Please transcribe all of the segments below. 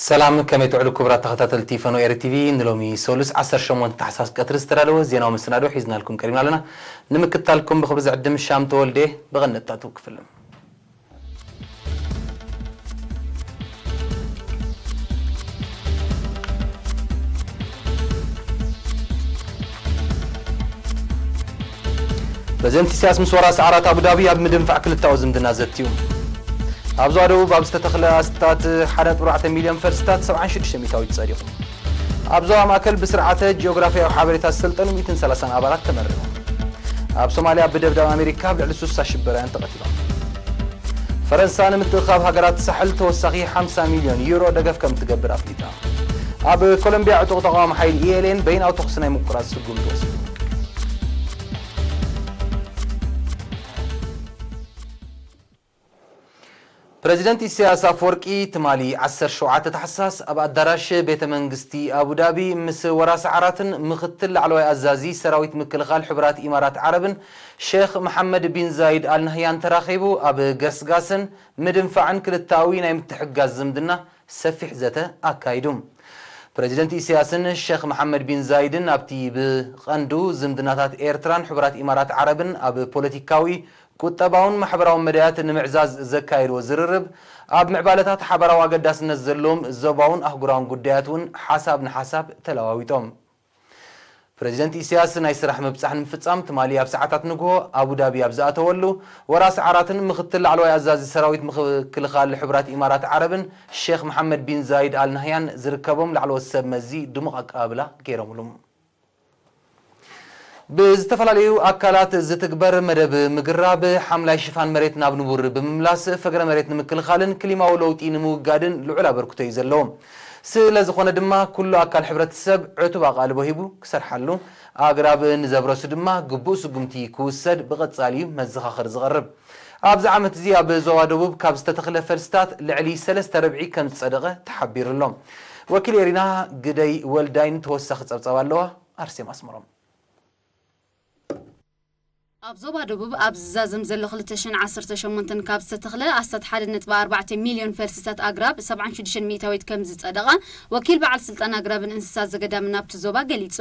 ሰላም፣ ከመይ ትውዕሉ ክቡራት ተኸታተልቲ ፈኖ ኤሪ ቲቪ? ንሎሚ ሰሉስ ዓሰርተ ሸሞንተ ታሕሳስ ቀትሪ ዝተዳለወ ዜናዊ መሰናዶ ሒዝናልኩም ቀሪብና ኣለና። ንምክታልኩም ብኽብሪ ዝዕድም ሻም ተወልደ። ብቐንጣጡ ክፍልም። ፕረዚደንት ኢሳያስ ምስ ወራሲ ዓራት ኣቡዳቢ ኣብ ምድንፋዕ ክልታዊ ዝምድና ዘትዩ። ኣብ ዞባ ደቡብ ኣብ ዝተተኽለ ኣስታት ሓደ ነጥቢ ኣርባዕተ ሚልዮን ፈልስታት ሰብዓን ሽዱሽተ ሚእታዊት ጸዲቑ። ኣብ ዞባ ማእከል ብስርዓተ ጂኦግራፍያዊ ሓበሬታ ዝሰልጠኑ ሚእትን ሰላሳን ኣባላት ተመሪቖም። ኣብ ሶማልያ ብደብዳብ ኣሜሪካ ኣብ ልዕሊ ሱሳ ሽበራውያን ተቐቲሎም። ፈረንሳ ንምትእኻብ ሃገራት ሳሕል ተወሳኺ ሓምሳ ሚልዮን ዩሮ ደገፍ ከም ትገብር ኣፍሊጣ። ኣብ ኮሎምብያ ዕጡቕ ተቓዋሚ ሓይሊ ኢኤልኤን በይናዊ ተኹሲ ናይ ምቁራጽ ስጉምቲ ወሲዱ። ፕረዚደንት ኢሳያስ ኣፈወርቂ ትማሊ ዓሰርተ ሸውዓተ ታሕሳስ ኣብ ኣዳራሽ ቤተ መንግስቲ ኣቡዳቢ ምስ ወራሲ ዓራትን ምኽትል ላዕለዋይ ኣዛዚ ሰራዊት ምክልኻል ሕቡራት ኢማራት ዓረብን ሼኽ መሓመድ ቢን ዛይድ ኣል ናህያን ተራኺቡ ኣብ ገስጋስን ምድንፋዕን ክልተኣዊ ናይ ምትሕግጋዝ ዝምድና ሰፊሕ ዘተ ኣካይዱ። ፕረዚደንት ኢሳያስን ሼኽ መሓመድ ቢን ዛይድን ኣብቲ ብቐንዱ ዝምድናታት ኤርትራን ሕቡራት ኢማራት ዓረብን ኣብ ፖለቲካዊ፣ ቁጠባውን ማሕበራውን መዳያት ንምዕዛዝ ዘካየድዎ ዝርርብ፣ ኣብ ምዕባለታት ሓባራዊ ኣገዳስነት ዘለዎም ዞባውን ኣህጉራውን ጉዳያት እውን ሓሳብ ንሓሳብ ተለዋዊጦም። ፕረዚደንት ኢሳያስ ናይ ስራሕ ምብጻሕ ንምፍጻም ትማሊ ኣብ ሰዓታት ንግሆ ኣቡዳቢ ኣብ ዝኣተወሉ፣ ወራሲ ዓራትን ምኽትል ላዕለዋይ ኣዛዚ ሰራዊት ምክልኻል ሕቡራት ኢማራት ዓረብን ሼኽ መሓመድ ቢን ዛይድ ኣል ናህያን ዝርከቦም ላዕለዎት ሰብ መዚ ድሙቕ ኣቀባብላ ገይሮምሉ። ብዝተፈላለዩ ኣካላት ዝትግበር መደብ ምግራብ ሓምላይ ሽፋን መሬት ናብ ንቡር ብምምላስ፣ ፍግረ መሬት ንምክልኻልን ክሊማዊ ለውጢ ንምውጋድን ልዑል ኣበርክቶ እዩ ዘለዎ። ስለ ዝኾነ ድማ፣ ኩሉ ኣካል ሕብረተሰብ ዕቱብ ኣቓልቦ ሂቡ ክሰርሓሉ፣ ኣግራብ ንዘብረሱ ድማ ግቡእ ስጉምቲ ክውሰድ ብቐጻሊ እዩ መዘኻኸሪ ዝቐርብ። ኣብዚ ዓመት እዚ ኣብ ዞባ ደቡብ ካብ ዝተተኽለ ፈልስታት ልዕሊ ሰለስተ ርብዒ ከም ዝጸደቐ ተሓቢሩ ኣሎ። ወኪል ኤሪና ግደይ ወልዳይን ተወሳኺ ጸብጻብ ኣለዋ። ኣርሴማ ኣስመሮም። ኣብ ዞባ ደቡብ ኣብ ዝዛዘም ዘሎ ክልተ ሽሕን ዓሰርተ ሸሞንተን ካብ ዝተተኽለ ኣስታት ሓደ ነጥቢ ኣርባዕተ ሚልዮን ፈልስታት ኣግራብ ሰብዓን ሽዱሽተን ሚእታዊት ከም ዝጸደቐ ወኪል በዓል ስልጣን ኣግራብን እንስሳት ዘገዳምን ኣብቲ ዞባ ገሊጹ።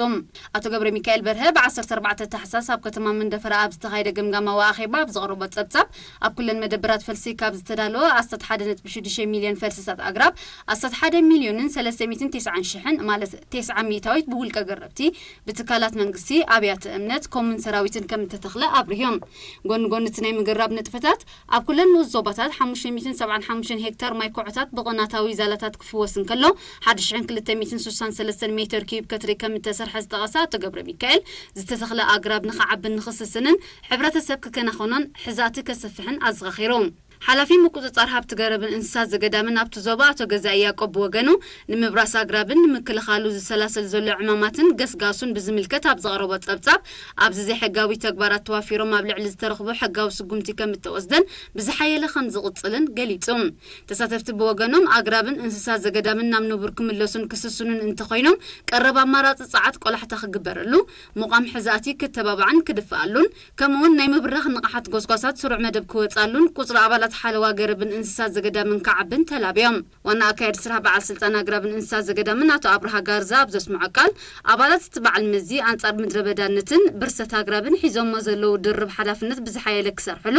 ኣቶ ገብረ ሚካኤል በርሀ ብ ዓሰርተ ኣርባዕተ ታሕሳስ ኣብ ከተማ መንደፈራ ኣብ ዝተኻየደ ገምጋማዊ ኣኼባ ኣብ ዘቕረቦ ጸብጻብ፣ ኣብ ኩለን መደበራት ፈልሲ ካብ ዝተዳለወ ኣስታት ሓደ ነጥቢ ሽዱሽተ ሚልዮን ፈልስታት ኣግራብ ኣስታት ሓደ ሚልዮንን ሰለስተ ሚእትን ተስዓን ሽሕን ማለት ተስዓ ሚእታዊት ብውልቀ ገረብቲ፣ ብትካላት መንግስቲ፣ ኣብያተ እምነት፣ ከምኡውን ሰራዊትን ከም እተተኽለ ኣብሪሆም። ጎኒ ጎኒ እቲ ናይ ምግራብ ንጥፈታት፣ ኣብ ኩለን ንኡስ ዞባታት ሓሙሽተ ሚእትን ሰብዓን ሓሙሽተን ሄክታር ማይ ኮዖታት ብቕናታዊ ዛላታት ክፍወስ እንከሎ፣ ሓደ ሽሕን ክልተ ሚእትን ስሳን ሰለስተን ሜተር ኪዩብ ከትሪ ከም እተሰርሐ ዝጠቐሰ ኣቶ ገብረ ሚካኤል፣ ዝተተኽለ ኣግራብ ንኽዓብን ንኽስስንን ሕብረተሰብ ክከናኸኖን ሕዛእቲ ከሰፍሕን ኣዘኻኺሩ። ሓላፊ ምቁጽጻር ሃብቲ ገረብን እንስሳት ዘገዳምን ኣብቲ ዞባ ኣቶ ገዛኢ ያቆብ ብወገኑ፣ ንምብራስ ኣግራብን ንምክልኻሉ ዝሰላሰል ዘሎ ዕማማትን ገስጋሱን ብዝምልከት ኣብ ዘቕረቦ ጸብጻብ፣ ኣብዚ ዘይሕጋዊ ተግባራት ተዋፊሮም ኣብ ልዕሊ ዝተረኽቡ ሕጋዊ ስጉምቲ ከም እተወስደን ብዝሓየለ ከም ዝቕጽልን ገሊጹ። ተሳተፍቲ ብወገኖም፣ ኣግራብን እንስሳት ዘገዳምን ናብ ንቡር ክምለሱን ክስስኑን እንተኾይኖም፣ ቀረብ ኣማራጺ ጸዓት ቆላሕታ ክግበረሉ፣ ምቋም ሕዛእቲ ክተባባዕን ክድፍኣሉን፣ ከምኡውን ናይ ምብራኽ ንቕሓት ጎስጓሳት ስሩዕ መደብ ክወጻሉን ቁጽሪ ኣባላት ሓለዋ ገረብን እንስሳት ዘገዳምን ክዓብን ተላብዮም። ዋና ኣካያዲ ስራሕ በዓል ስልጣን ኣግራብን እንስሳት ዘገዳምን ኣቶ ኣብርሃ ጋርዛ ኣብ ዘስምዖ ቃል፣ ኣባላት እቲ በዓል መዚ ኣንጻር ምድረ በዳነትን ብርሰት ኣግራብን ሒዞሞ ዘለዉ ድርብ ሓላፍነት ብዝሓየለ ክሰርሕሉ፣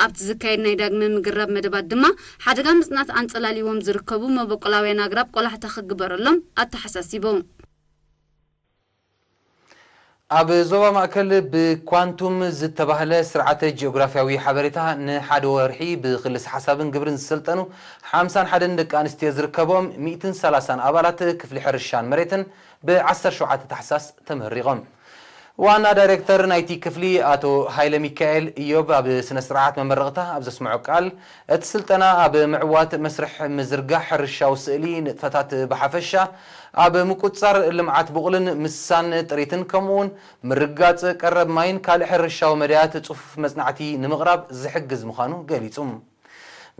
ኣብቲ ዝካየድ ናይ ዳግመ ምግራብ መደባት ድማ ሓደጋ ምጽናት ኣንጸላልይዎም ዝርከቡ መበቆላውያን ኣግራብ ቆላሕታ ክግበረሎም ኣተሓሳሲቡ። ኣብ ዞባ ማእከል ብኳንቱም ዝተባህለ ስርዓተ ጂኦግራፍያዊ ሓበሬታ ንሓደ ወርሒ ብክልስ ሓሳብን ግብርን ዝሰልጠኑ ሓምሳን ሓደን ደቂ ኣንስትዮ ዝርከቦም ሚእትን ሰላሳን ኣባላት ክፍሊ ሕርሻን መሬትን ብ ዓሰርተ ሸውዓተ ታሕሳስ ተመሪቖም። ዋና ዳይሬክተር ናይቲ ክፍሊ ኣቶ ሃይለ ሚካኤል እዮብ ኣብ ስነ ስርዓት መመረቕታ ኣብ ዘስምዖ ቃል፣ እቲ ስልጠና ኣብ ምዕዋት መስርሕ ምዝርጋሕ ሕርሻዊ ስእሊ፣ ንጥፈታት ብሓፈሻ፣ ኣብ ምቁጽጻር ልምዓት ቡቕልን ምስሳን ጥሪትን፣ ከምኡውን ምርግጋጽ ቀረብ ማይን ካልእ ሕርሻዊ መዳያት ጽፉፍ መጽናዕቲ ንምቕራብ ዝሕግዝ ምዃኑ ገሊጹ።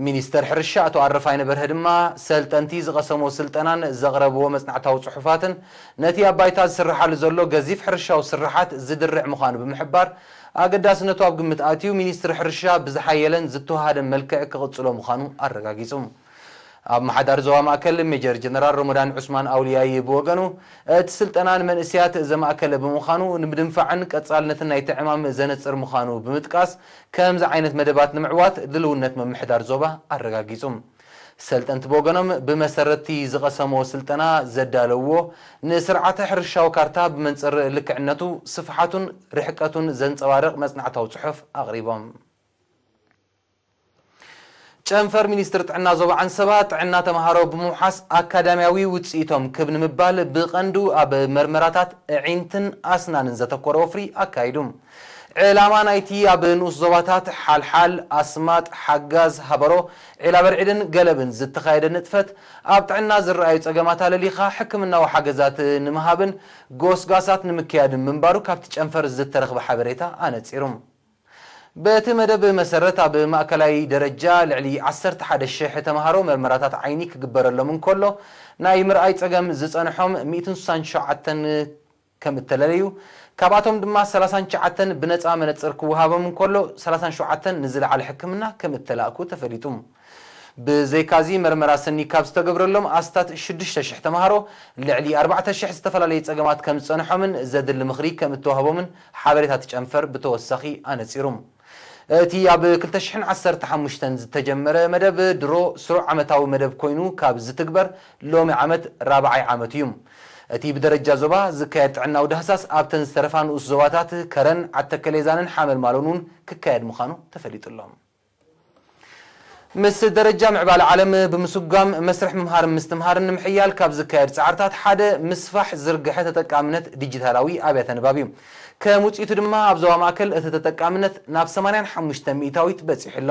ሚኒስተር ሕርሻ ኣቶ ኣረፋይነ በርሀ ድማ፣ ሰልጠንቲ ዝቐሰምዎ ስልጠናን ዘቕረብዎ መጽናዕታዊ ጽሑፋትን ነቲ ኣብ ባይታ ዝስርሓሉ ዘሎ ገዚፍ ሕርሻዊ ስርሓት ዝድርዕ ምዃኑ ብምሕባር፣ ኣገዳስነቱ ኣብ ግምት ኣትዩ፣ ሚኒስትሪ ሕርሻ ብዝሓየለን ዝተወሃደን መልክዕ ክቕጽሎ ምዃኑ ኣረጋጊጹ። ኣመሓዳሪ ዞባ ማእከል ሜጀር ጀነራል ረመዳን ዑስማን ኣውልያይ ብወገኑ፣ እቲ ስልጠና ንመንእሰያት ዘማእከለ ብምዃኑ፣ ንምድንፋዕን ቀጻልነትን ናይቲ ዕማም ዘነጽር ምዃኑ ብምጥቃስ፣ ከምዚ ዓይነት መደባት ንምዕዋት ድልውነት ምምሕዳር ዞባ ኣረጋጊጹ። ሰልጠንቲ ብወገኖም፣ ብመሰረት'ቲ ዝቐሰምዎ ስልጠና ዘዳለውዎ፣ ንስርዓተ ሕርሻዊ ካርታ ብመንጽር ልክዕነቱ፣ ስፍሓቱን ርሕቀቱን ዘንጸባርቕ መጽናዕታዊ ጽሑፍ ኣቕሪቦም። ጨንፈር ሚኒስትሪ ጥዕና ዞባ ዓንሰባ፣ ጥዕና ተምሃሮ ብምውሓስ ኣካዳሚያዊ ውጽኢቶም ክብ ንምባል ብቐንዱ ኣብ መርመራታት ኣዒንትን ኣስናንን ዘተኮረ ወፍሪ ኣካይዱ። ዕላማ ናይቲ ኣብ ንኡስ ዞባታት ሓልሓል፣ ኣስማጥ፣ ሓጋዝ፣ ሃበሮ፣ ዒላበርዒድን ገለብን ዝተኻየደ ንጥፈት፣ ኣብ ጥዕና ዝረኣዩ ጸገማት ኣለሊኻ ሕክምናዊ ሓገዛት ንምሃብን ጎስጓሳት ንምክያድን ምንባሩ ካብቲ ጨንፈር ዝተረኽበ ሓበሬታ ኣነጺሩ። በቲ መደብ መሰረት፣ ኣብ ማእከላይ ደረጃ ልዕሊ ዓሰርተ ሓደ ሽሕ ተምሃሮ መርመራታት ዓይኒ ክግበረሎም እንከሎ፣ ናይ ምርኣይ ጸገም ዝጸንሖም ሚእትን ስሳን ሸውዓተን ከም እተለለዩ፣ ካብኣቶም ድማ ሰላሳን ትሽዓተን ብነጻ መነጽር ክወሃቦም እንከሎ፣ ሰላሳን ሸውዓተን ንዝለዓለ ሕክምና ከም እተላእኩ ተፈሊጡ። ብዘይካዚ፣ መርመራ ሰኒ ካብ ዝተገብረሎም ኣስታት ሽዱሽተ ሽሕ ተምሃሮ፣ ልዕሊ ኣርባዕተ ሽሕ ዝተፈላለየ ጸገማት ከም ዝጸንሖምን ዘድሊ ምኽሪ ከም እተዋህቦምን ሓበሬታ እቲ ጨንፈር ብተወሳኺ ኣነጺሩ። እቲ ኣብ ክልተ ሽሕን ዓሰርተ ሓሙሽተን ዝተጀመረ መደብ ድሮ ስሩዕ ዓመታዊ መደብ ኮይኑ ካብ ዝትግበር ሎሚ ዓመት ራብዓይ ዓመት እዩ። እቲ ብደረጃ ዞባ ዝካየድ ጥዕናዊ ዳህሳስ ኣብተን ዝተረፋ ንኡስ ዞባታት ከረን፣ ዓተከሌዛንን ሓመልማሎን እውን ክካየድ ምዃኑ ተፈሊጡ ኣሎ። ምስ ደረጃ ምዕባለ ዓለም ብምስጓም፣ መስርሕ ምምሃር ምስትምሃር ንምሕያል ካብ ዝካየድ ጻዕርታት ሓደ፣ ምስፋሕ ዝርግሐ ተጠቃምነት ዲጂታላዊ ኣብያተ ንባብ እዩ። ከም ውጽኢቱ ድማ፣ ኣብ ዞባ ማእከል እቲ ተጠቃምነት ናብ ሰማንያን ሓሙሽተ ሚእታዊት በጺሑ ኣሎ።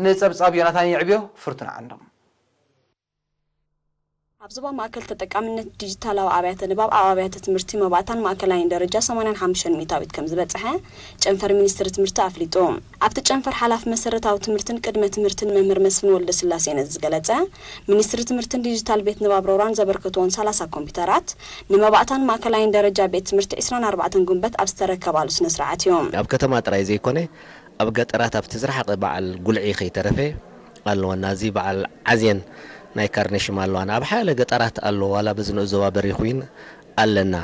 ንጸብጻብ ዮናታን የዕብዮ፣ ፍርቱና ዓንዶም። ኣብ ዞባ ማእከል ተጠቃምነት ዲጂታላዊ ኣብያተ ንባብ ኣብ ኣብያተ ትምህርቲ መባእታን ማእከላይን ደረጃ ሰማንያን ሓሙሽተን ሚእታዊት ከም ዝበጽሐ ጨንፈር ሚኒስትሪ ትምህርቲ ኣፍሊጡ። ኣብቲ ጨንፈር ሓላፊ መሰረታዊ ትምህርትን ቅድመ ትምህርትን መምህር መስፍን ወልደስላሴ ነዚ ዝገለጸ፣ ሚኒስትሪ ትምህርትን ዲጂታል ቤት ንባብ ሮራን ዘበርከትዎን ሰላሳ ኮምፒውተራት ንመባእታን ማእከላይን ደረጃ ቤት ትምህርቲ ዕስራን ኣርባዕተን ጉንበት ኣብ ዝተረከባሉ ስነ ስርዓት እዩ። ኣብ ከተማ ጥራይ ዘይኮነ፣ ኣብ ገጠራት ኣብቲ ዝረሓቐ በዓል ጉልዒ ከይተረፈ ኣለወና። እዚ በዓል ዓዝየን ናይ ካርኔሽም ኣለዋና። ኣብ ሓያለ ገጠራት ኣሎ፣ ዋላ በዚ ንኡስ ዞባ በሪኹ ይን ኣለና።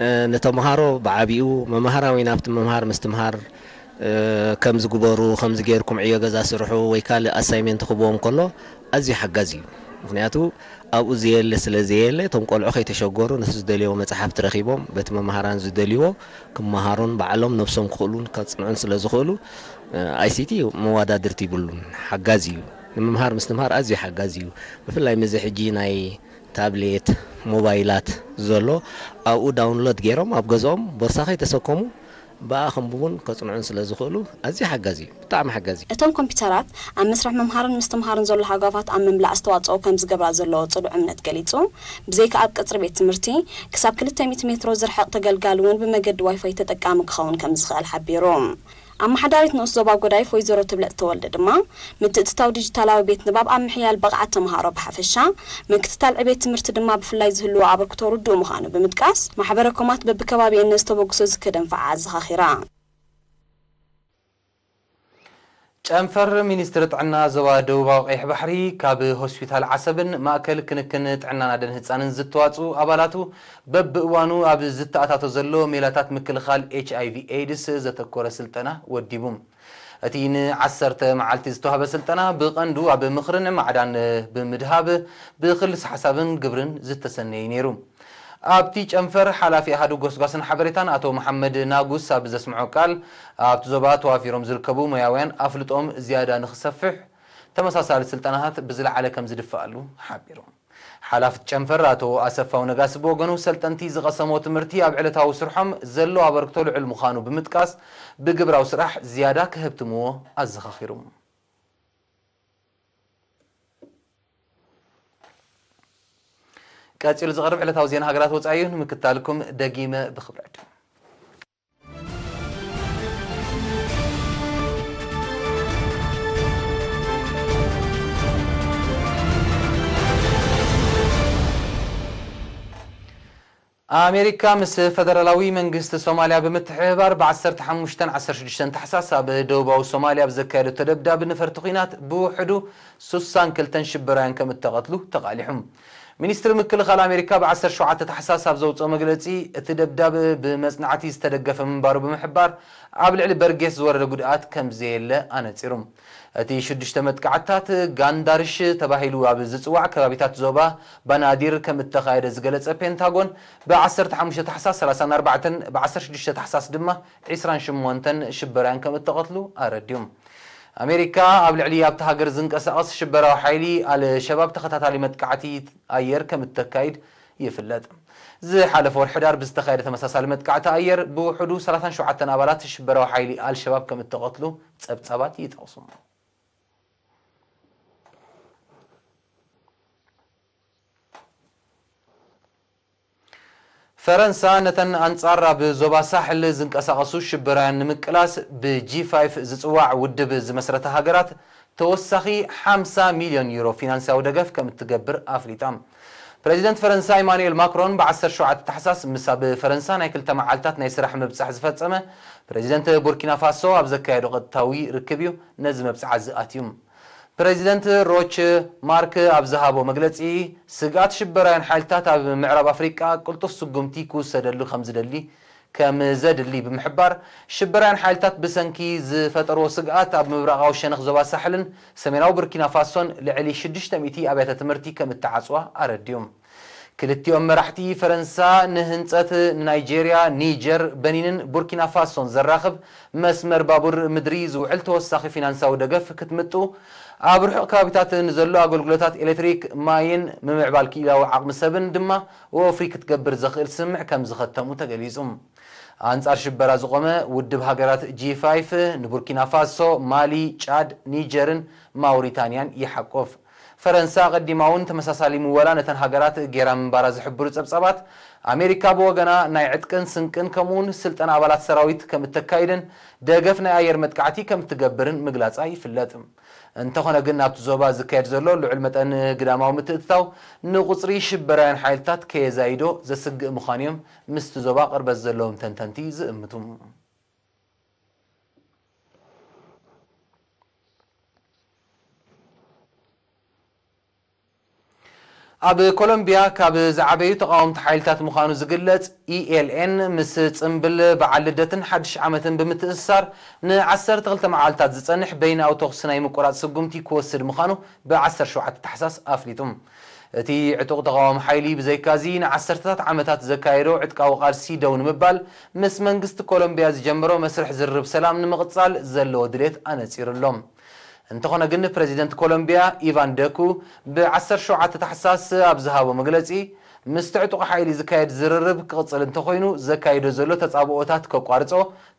እ፣ ንተምሃሮ ብዓቢኡ መምሃራዊ ናብቲ ምምሃር ምስትምሃር፣ እ፣ ከምዚ ግበሩ፣ ከምዚ ጌርኩም ዕዮ ገዛ ስርሑ ወይ ካልእ ኣሳይሜንት ክህብዎም ከሎ ኣዝዩ ሓጋዚ እዩ። ምኽንያቱ ኣብኡ ዘየለ ስለ ዘየለ፣ እቶም ቆልዑ ከይተሸገሩ ነቲ ዝደልዮ መጽሓፍቲ ረኺቦም በቲ መምሃራን ዝደልይዎ ክመሃሩን ባዕሎም ነብሶም ክኽእሉን ከጽንዑን ስለ ዝኽእሉ፣ እ፣ ኣይ ሲ ቲ መወዳድርቲ ይብሉን፣ ሓጋዚ እዩ። ንምምሃር ምስትምሃር ኣዝዩ ሓጋዚ እዩ። ብፍላይ ምዚ ሕጂ ናይ ታብሌት፣ ሞባይላት ዘሎ ኣብኡ ዳውንሎድ ገይሮም ኣብ ገዝኦም ቦርሳ ከይተሰከሙ ብኣ ከንብቡን ከጽንዑን ስለ ዝኽእሉ ኣዝዩ ሓጋዚ እዩ። ብጣዕሚ ሓጋዚ እዩ። እቶም ኮምፒውተራት ኣብ መስርሕ ምምሃርን ምስትምሃርን ዘሎ ሃጓፋት ኣብ ምምላእ ኣስተዋጽኦ ከም ዝገብራ ዘለዎ ጽኑዕ እምነት ገሊጹ፣ ብዘይካ ኣብ ቀጽሪ ቤት ትምህርቲ፣ ክሳብ ክልተ ሚእቲ ሜትሮ ዝርሕቕ ተገልጋሊ እውን ብመገዲ ዋይፋይ ተጠቃሚ ክኸውን ከም ዝኽእል ሓቢሩ። ኣመሓዳሪት ንኡስ ዞባ ጎዳይፍ ወይዘሮ ትብለጽ ተወልደ ድማ፣ ምትእትታው ዲጂታላዊ ቤት ንባብ ኣብ ምሕያል ብቕዓት ተምሃሮ ብሓፈሻ፣ ምክትታል ዕቤት ትምህርቲ ድማ ብፍላይ ዝህልዎ ኣበርክቶ ርዱእ ምዃኑ ብምጥቃስ፣ ማሕበረ ኮማት በብከባቢኤን ነዚ ተበግሶ እዚ ከደንፍዓ ኣዘኻኺራ። ጨንፈር ሚኒስትሪ ጥዕና ዞባ ደቡባዊ ቀይሕ ባሕሪ፣ ካብ ሆስፒታል ዓሰብን ማእከል ክንክን ጥዕናን ኣደን ህጻንን ዝተዋጽኡ ኣባላቱ፣ በብእዋኑ ኣብ ዝተኣታቶ ዘሎ ሜላታት ምክልኻል ኤች ኣይ ቪ ኤድስ ዘተኮረ ስልጠና ወዲቡ። እቲ ንዓሰርተ መዓልቲ ዝተዋህበ ስልጠና፣ ብቐንዱ ኣብ ምኽርን ማዕዳን ብምድሃብ፣ ብክልስ ሓሳብን ግብርን ዝተሰነየ ነይሩ። ኣብቲ ጨንፈር፣ ሓላፊ ኣሃዱ ጎስጓስን ሓበሬታን ኣቶ መሓመድ ናጉስ ኣብ ዘስምዖ ቃል፣ ኣብቲ ዞባ ተዋፊሮም ዝርከቡ ሞያውያን ኣፍልጦም ዝያዳ ንኽሰፍሕ፣ ተመሳሳሊ ስልጠናታት ብዝለዓለ ከም ዝድፍኣሉ ሓቢሩ። ሓላፊ ጨንፈር ኣቶ ኣሰፋው ነጋሲ ብወገኑ፣ ሰልጠንቲ ዝቐሰሞ ትምህርቲ ኣብ ዕለታዊ ስርሖም ዘሎ ኣበርክቶ ልዑል ምዃኑ ብምጥቃስ፣ ብግብራዊ ስራሕ ዝያዳ ከህብትምዎ ኣዘኻኺሩ። ቀጺሉ ዝቐርብ ዕለታዊ ዜና ሃገራት ወጻኢ እዩ። ንምክታልኩም ደጊመ ብኽብሪ ዕድም። ኣሜሪካ ምስ ፈደራላዊ መንግስቲ ሶማልያ ብምትሕብባር ብ ዓሰርተ ሓሙሽተን ዓሰርተ ሽዱሽተን ታሕሳስ ኣብ ደቡባዊ ሶማልያ ኣብ ዘካየደቶ ደብዳብ፣ ነፈርቲ ኲናት ብውሕዱ ሱሳን ክልተን ሽበራውያን ከም እተቐትሉ ተቓሊሑ። ሚኒስትሪ ምክልኻል ኣሜሪካ ብ ዓሰርተ ሸውዓተ ታሕሳስ ኣብ ዘውፅኦ መግለፂ፣ እቲ ደብዳብ ብመጽናዕቲ ዝተደገፈ ምንባሩ ብምሕባር፣ ኣብ ልዕሊ በርጌስ ዝወረደ ጉድኣት ከም ዘየለ ኣነጺሩ። እቲ ሽዱሽተ መጥቃዕትታት ጋንዳርሽ ተባሂሉ ኣብ ዝጽዋዕ ከባቢታት ዞባ ባናዲር ከም እተኻየደ ዝገለጸ ፔንታጎን፣ ብ ዓሰርተ ሓሙሽተ ታሕሳስ ሰላሳን ኣርባዕተን፣ ብ ዓሰርተ ሽዱሽተ ታሕሳስ ድማ ዒስራን ሸሞንተን ሽበራውያን ከም እተቐትሉ ኣረድዩ። ኣሜሪካ ኣብ ልዕሊ ኣብታ ሃገር ዝንቀሳቐስ ሽበራዊ ሓይሊ ኣልሸባብ ተኸታታሊ መጥቃዕቲ ኣየር ከም እተካይድ ይፍለጥ። ዝሓለፈ ወርሒ ሕዳር ብዝተኻየደ ተመሳሳሊ መጥቃዕቲ ኣየር፣ ብውሕዱ ሰላሳን ሸውዓተን ኣባላት ሽበራዊ ሓይሊ ኣልሸባብ ከም እተቐትሉ ጸብጻባት ይጠቕሱ። ፈረንሳ ነተን ኣንጻር ኣብ ዞባ ሳሕል ዝንቀሳቐሱ ሽበራውያን ንምቅላስ ብ ጂ ፋይቭ ዝጽዋዕ ውድብ ዝመስረታ ሃገራት ተወሳኺ ሓምሳ ሚልዮን ዩሮ ፊናንሳዊ ደገፍ ከም እትገብር ኣፍሊጣ። ፕረዚደንት ፈረንሳ ኢማኑኤል ማክሮን ብ ዓሰርተ ሸውዓተ ታሕሳስ ምስ ኣብ ፈረንሳ ናይ ክልተ መዓልታት ናይ ስራሕ ምብጻሕ ዝፈጸመ ፕረዚደንት ቡርኪና ፋሶ ኣብ ዘካየዶ ቀጥታዊ ርክብ እዩ ነዚ መብጽዓ እዚ ኣትዩ። ፕረዚደንት ሮች ማርክ ኣብ ዝሃቦ መግለጺ፣ ስግኣት ሽበራውያን ሓይልታት ኣብ ምዕራብ ኣፍሪቃ ቅልጡፍ ስጉምቲ ክውሰደሉ ከም ዝደሊ ከም ዘድሊ ብምሕባር፣ ሽበራውያን ሓይልታት ብሰንኪ ዝፈጠርዎ ስግኣት ኣብ ምብራቓዊ ሸነኽ ዞባ ሳሕልን ሰሜናዊ ቡርኪና ፋሶን ልዕሊ ሽዱሽተ ሚእቲ ኣብያተ ትምህርቲ ከም እተዓጽዋ ኣረድዩ። ክልቲኦም መራሕቲ፣ ፈረንሳ ንህንጸት ንናይጄርያ፣ ኒጀር፣ በኒንን ቡርኪና ፋሶን ዘራኽብ መስመር ባቡር ምድሪ ዝውዕል ተወሳኺ ፊናንሳዊ ደገፍ ክትምጡ፣ ኣብ ርሑቕ ከባቢታት ንዘሎ ኣገልግሎታት ኤሌክትሪክ፣ ማይን ምምዕባል ክኢላዊ ዓቕሚ ሰብን ድማ ወፍሪ ክትገብር ዘኽእል ስምምዕ ከም ዝኸተሙ ተገሊጹ። ኣንጻር ሽበራ ዝቖመ ውድብ ሃገራት ጂ ፋይቭ ንቡርኪና ፋሶ፣ ማሊ፣ ጫድ፣ ኒጀርን ማውሪታንያን ይሓቁፍ። ፈረንሳ ኣቐዲማ እውን ተመሳሳሊ ምወላ ነተን ሃገራት ገይራ ምንባራ ዝሕብሩ ጸብጻባት፣ ኣሜሪካ ብወገና ናይ ዕጥቅን ስንቅን ከምኡውን ስልጠና ኣባላት ሰራዊት ከም እተካይድን ደገፍ ናይ ኣየር መጥቃዕቲ ከም እትገብርን ምግላጻ ይፍለጥ። እንተኾነ ግን፣ ኣብቲ ዞባ ዝካየድ ዘሎ ልዑል መጠን ግዳማዊ ምትእትታው ንቁጽሪ ሽበራውያን ሓይልታት ከየዛይዶ ዘስግእ ምዃኑ እዮም ምስቲ ዞባ ቅርበት ዘለዎም ተንተንቲ ዝእምቱ። ኣብ ኮሎምቢያ ካብ ዝዓበዩ ተቓወምቲ ሓይልታት ምዃኑ ዝግለጽ ኢ ኤል ኤን፣ ምስ ጽምብል በዓል ልደትን ሓድሽ ዓመትን ብምትእስሳር፣ ንዓሰርተ ክልተ መዓልታት ዝጸንሕ በይናዊ ተኹሲ ናይ ምቁራጽ ስጉምቲ ክወስድ ምዃኑ ብ ዓሰርተ ሸውዓተ ታሕሳስ ኣፍሊጡ። እቲ ዕጡቕ ተቓዋሚ ሓይሊ ብዘይካዚ ንዓሰርተታት ዓመታት ዘካየዶ ዕጥቃዊ ቃልሲ ደው ንምባል፣ ምስ መንግስቲ ኮሎምቢያ ዝጀመሮ መስርሕ ዝርርብ ሰላም ንምቕጻል ዘለዎ ድሌት ኣነጺሩ ኣሎ። እንተኾነ ግን፣ ፕረዚደንት ኮሎምቢያ ኢቫን ደኩ ብ ዓሰርተ ሸውዓተ ታሕሳስ ኣብ ዝሃቦ መግለጺ፣ ምስቲ ዕጡቕ ሓይሊ ዝካየድ ዝርርብ ክቕጽል እንተኾይኑ፣ ዘካይዶ ዘሎ ተጻብኦታት ከቋርጾ፣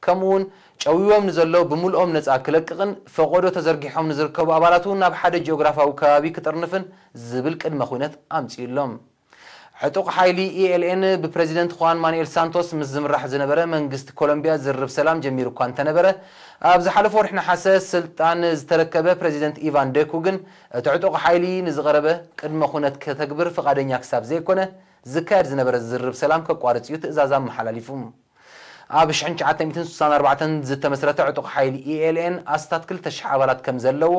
ከምኡውን ጨዊዎም ንዘሎ ብምልኦም ነጻ ክለቅቕን፣ ፈቐዶ ተዘርጊሖም ንዝርከቡ ኣባላቱ ናብ ሓደ ጂኦግራፋዊ ከባቢ ክጥርንፍን ዝብል ቅድመ ኩነት ኣምጺኡ ኣሎ። ዕጡቕ ሓይሊ ኢ ኤል ኤን ብፕረዚደንት ኹዋን ማኑኤል ሳንቶስ ምስ ዝምራሕ ዝነበረ መንግስቲ ኮሎምቢያ ዝርርብ ሰላም ጀሚሩ እኳ እንተነበረ፣ ኣብ ዝሓለፈ ወርሒ ነሓሰ ስልጣን ዝተረከበ ፕረዚደንት ኢቫን ደኩ ግን፣ እቲ ዕጡቕ ሓይሊ ንዝቐረበ ቅድመ ኩነት ከተግብር ፍቓደኛ ክሳብ ዘይኮነ፣ ዝካየድ ዝነበረ ዝርርብ ሰላም ከቋርጽ እዩ ትእዛዝ ኣመሓላሊፉ። ኣብ ሽሕን ትሽዓተ ሚእትን ስሳን ኣርባዕተን ዝተመስረተ ዕጡቕ ሓይሊ ኢ ኤል ኤን ኣስታት ክልተ ሽሕ ኣባላት ከም ዘለዎ፣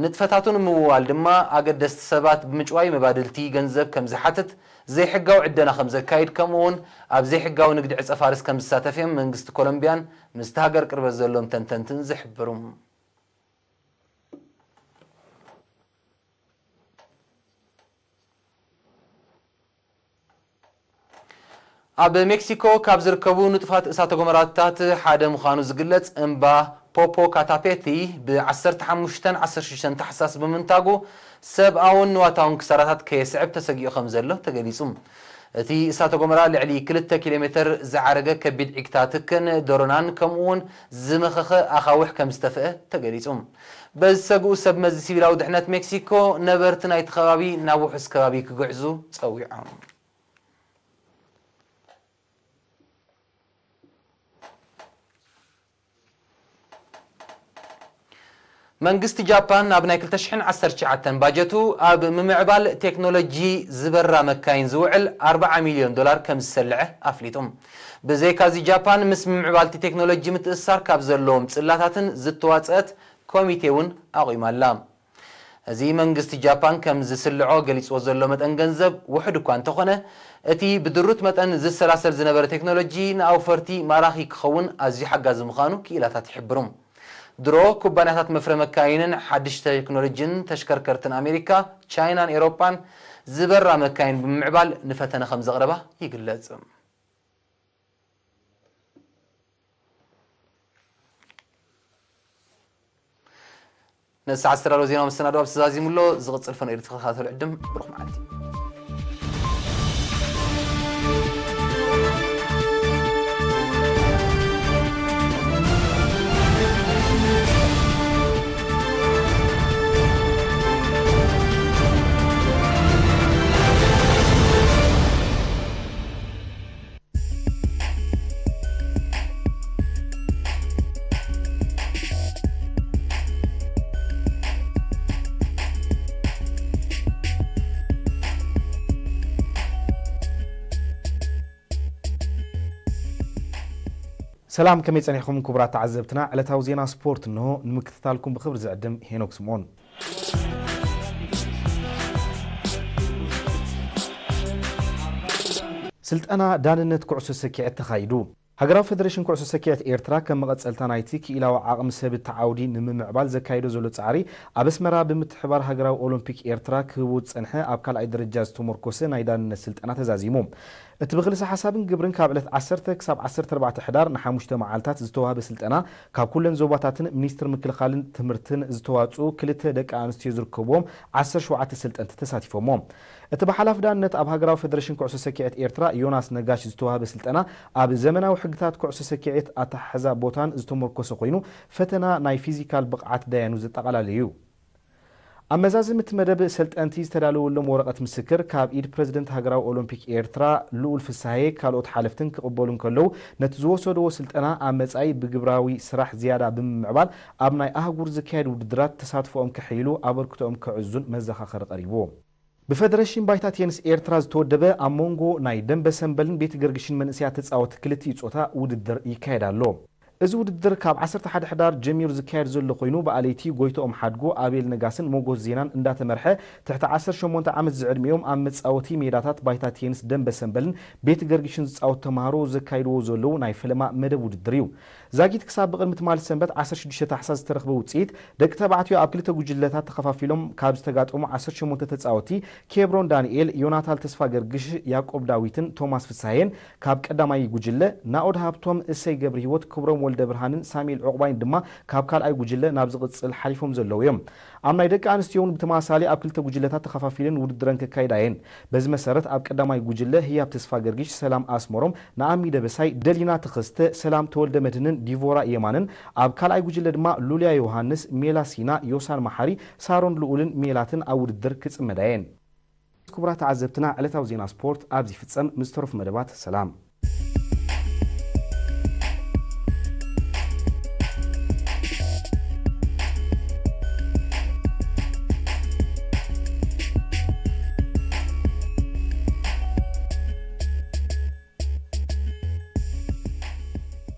ንጥፈታቱ ንምውዋል ድማ ኣገደስቲ ሰባት ብምጭዋይ መባድልቲ ገንዘብ ከም ዝሓትት፣ ዘይሕጋዊ ዕደና ከም ዘካይድ፣ ከምኡ እውን ኣብ ዘይሕጋዊ ንግዲ ዕጸ ፋርስ ከም ዝሳተፍ እዮም መንግስቲ ኮሎምቢያን ምስቲ ሃገር ቅርበት ዘለዎም ተንተንትን ዝሕብሩ። ኣብ ሜክሲኮ ካብ ዝርከቡ ንጡፋት እሳተ ጎመራታት ሓደ ምዃኑ ዝግለጽ እምባ ፖፖካታፔቲ፣ ብ ዓሰርተ ሓሙሽተን ዓሰርተ ሽዱሽተን ታሕሳስ ብምንታጉ ሰብኣውን ንዋታውን ክሳራታት ከየስዕብ ተሰጊኡ ከም ዘሎ ተገሊጹ። እቲ እሳተ ጎመራ ልዕሊ ክልተ ኪሎ ሜተር ዝዓረገ ከቢድ ዒግታ ትክን ደሮናን ከምኡ እውን ዝመኸኸ ኣኻውሕ ከም ዝተፍአ ተገሊጹ። በዚ ሰግኡ ሰብ መዚ ሲቪላዊ ድሕነት ሜክሲኮ ነበርቲ ናይቲ ከባቢ ናብ ውሑስ ከባቢ ክግዕዙ ጸዊዖም። መንግስቲ ጃፓን ኣብ ናይ ክልተ ሽሕን ዓሰርተ ትሽዓተን ባጀቱ ኣብ ምምዕባል ቴክኖሎጂ ዝበራ መካይን ዝውዕል ኣርብዓ ሚልዮን ዶላር ከም ዝሰልዐ ኣፍሊጡ። ብዘይካዚ ጃፓን ምስ ምምዕባልቲ ቴክኖሎጂ ምትእስሳር ካብ ዘለዎም ጽላታትን ዝተዋጸአት ኮሚቴ እውን ኣቑማ ኣላ። እዚ መንግስቲ ጃፓን ከም ዝስልዖ ገሊጽዎ ዘሎ መጠን ገንዘብ ውሑድ እኳ እንተኾነ፣ እቲ ብድሩት መጠን ዝሰላሰል ዝነበረ ቴክኖሎጂ ንኣውፈርቲ ማራኺ ክኸውን ኣዝዩ ሓጋዚ ምዃኑ ክኢላታት ይሕብሩ። ድሮ ኩባንያታት መፍረ መካይንን ሓድሽ ቴክኖሎጂን ተሽከርከርትን ኣሜሪካ፣ ቻይናን ኤሮጳን ዝበራ መካይን ብምምዕባል ንፈተነ ከም ዘቕረባ ይግለጽ። ነዚ ሰዓት ዝተዳለወ ዜናዊ መሰናድኦ ኣብዚ ተዛዚሙ ኣሎ። ዝቕጽል ፈነው ኢሉ ተኸታተሉ። ዕድም ብሩኽ መዓልቲ። ሰላም፣ ከመይ ጸኒሕኩም ክቡራት ተዓዘብትና? ዕለታዊ ዜና ስፖርት እንሆ፣ ንምክትታልኩም ብኽብሪ ዝዕድም ሄኖክ ስምኦን። ስልጠና ዳንነት ኩዕሶ ሰኪዐት ተኻይዱ። ሃገራዊ ፌደሬሽን ኩዕሶ ሰኪዐት ኤርትራ ከም መቐጸልታ ናይቲ ክኢላዊ ዓቕሚ ሰብ እቲ ዓውዲ ንምምዕባል ዘካይዶ ዘሎ ጻዕሪ፣ ኣብ ኣስመራ ብምትሕባር ሃገራዊ ኦሎምፒክ ኤርትራ ክህቡ ዝጸንሐ ኣብ ካልኣይ ደረጃ ዝተሞርኮሰ ናይ ዳንነት ስልጠና ተዛዚሙ። እቲ ብክልሰ ሓሳብን ግብርን ካብ ዕለት ዓሰርተ ክሳብ ዓሰርተ ኣርባዕተ ሕዳር ንሓሙሽተ መዓልታት ዝተዋህበ ስልጠና፣ ካብ ኩለን ዞባታትን ሚኒስትር ምክልኻልን ትምህርትን ዝተዋጽኡ ክልተ ደቂ ኣንስትዮ ዝርከብዎም ዓሰርተ ሸውዓተ ሰልጠንቲ ተሳቲፎሞ። እቲ ብሓላፊ ዳንነት ኣብ ሃገራዊ ፌደሬሽን ኩዕሶ ሰኪዐት ኤርትራ ዮናስ ነጋሽ ዝተዋህበ ስልጠና፣ ኣብ ዘመናዊ ሕግታት ኩዕሶ ሰኪዐት ኣተሓሕዛ ቦታን ዝተሞርኮሰ ኮይኑ፣ ፈተና ናይ ፊዚካል ብቕዓት ዳያኑ ዘጠቓላለ እዩ። ኣብ መዛዘሚ እቲ መደብ፣ ሰልጠንቲ ዝተዳለወሎም ወረቐት ምስክር ካብ ኢድ ፕረዚደንት ሃገራዊ ኦሎምፒክ ኤርትራ ልኡል ፍስሃየ ካልኦት ሓለፍትን ክቕበሉ እንከለዉ፣ ነቲ ዝወሰድዎ ስልጠና ኣብ መጻኢ ብግብራዊ ስራሕ ዝያዳ ብምምዕባል ኣብ ናይ ኣህጉር ዝካየዱ ውድድራት ተሳትፎኦም ከሕይሉ ኣበርክቶኦም ከዕዙን መዘኻኸሪ ቀሪብዎም። ብፈደረሽን ባይታ ቴንስ ኤርትራ ዝተወደበ ኣብ መንጎ ናይ ደንበ ሰምበልን ቤት ገርግሽን መንእሰያት ተጻወቲ ክልቲኡ ጾታ ውድድር ይካየድ ኣሎ። እዚ ውድድር ካብ ዓሰርተ ሓደ ሕዳር ጀሚሩ ዝካየድ ዘሎ ኮይኑ፣ ብኣለይቲ ጎይትኦም ሓድጉ፣ ኣቤል ነጋስን ሞጎስ ዜናን እንዳተመርሐ፣ ትሕቲ ዓሰርተ ሸሞንተ ዓመት ዝዕድሚኦም ኣብ መጻወቲ ሜዳታት ባይታ ቴንስ ደንበ ሰምበልን ቤት ገርግሽን ዝጻወቱ ተማሃሮ ዘካይድዎ ዘለዉ ናይ ፈለማ መደብ ውድድር እዩ። ዛጊት ክሳብ ብቕድሚ ትማሊ ሰንበት ዓሰርተ ሽዱሽተ ታሕሳስ ዝተረኽበ ውጽኢት፣ ደቂ ተባዕትዮ ኣብ ክልተ ጉጅለታት ተኸፋፊሎም ካብ ዝተጋጠሙ ዓሰርተ ሸሞንተ ተጻወቲ፣ ኬብሮን ዳንኤል፣ ዮናታን ተስፋ ገርግሽ፣ ያቆብ ዳዊትን ቶማስ ፍስሃየን ካብ ቀዳማይ ጉጅለ፣ ናኦድ ሃብቶም፣ እሰይ ገብረሂወት፣ ክብሮም ወልደብርሃንን ሳሙኤል ዑቕባይን ድማ ካብ ካልኣይ ጉጅለ ናብ ዝቕጽል ሓሊፎም ዘለዉ እዮም። ኣብ ናይ ደቂ ኣንስትዮ እውን ብተመሳሳሊ ኣብ ክልተ ጉጅለታት ተኸፋፊለን ውድድረን ከካይዳ እየን። በዚ መሰረት ኣብ ቀዳማይ ጉጅለ ህያብ ተስፋ ገርግሽ፣ ሰላም ኣስመሮም፣ ንኣሚ ደበሳይ፣ ደሊና ተኸስተ፣ ሰላም ተወልደ መድህንን ዲቮራ የማንን፣ ኣብ ካልኣይ ጉጅለ ድማ ሉልያ ዮሃንስ፣ ሜላ ሲና፣ ዮሳን መሓሪ፣ ሳሮን ልኡልን ሜላትን ኣብ ውድድር ክጽመዳ እየን። ክቡራት ተዓዘብትና፣ ዕለታዊ ዜና ስፖርት ኣብዚ ይፍጸም። ምስ ዝተረፉ መደባት ሰላም።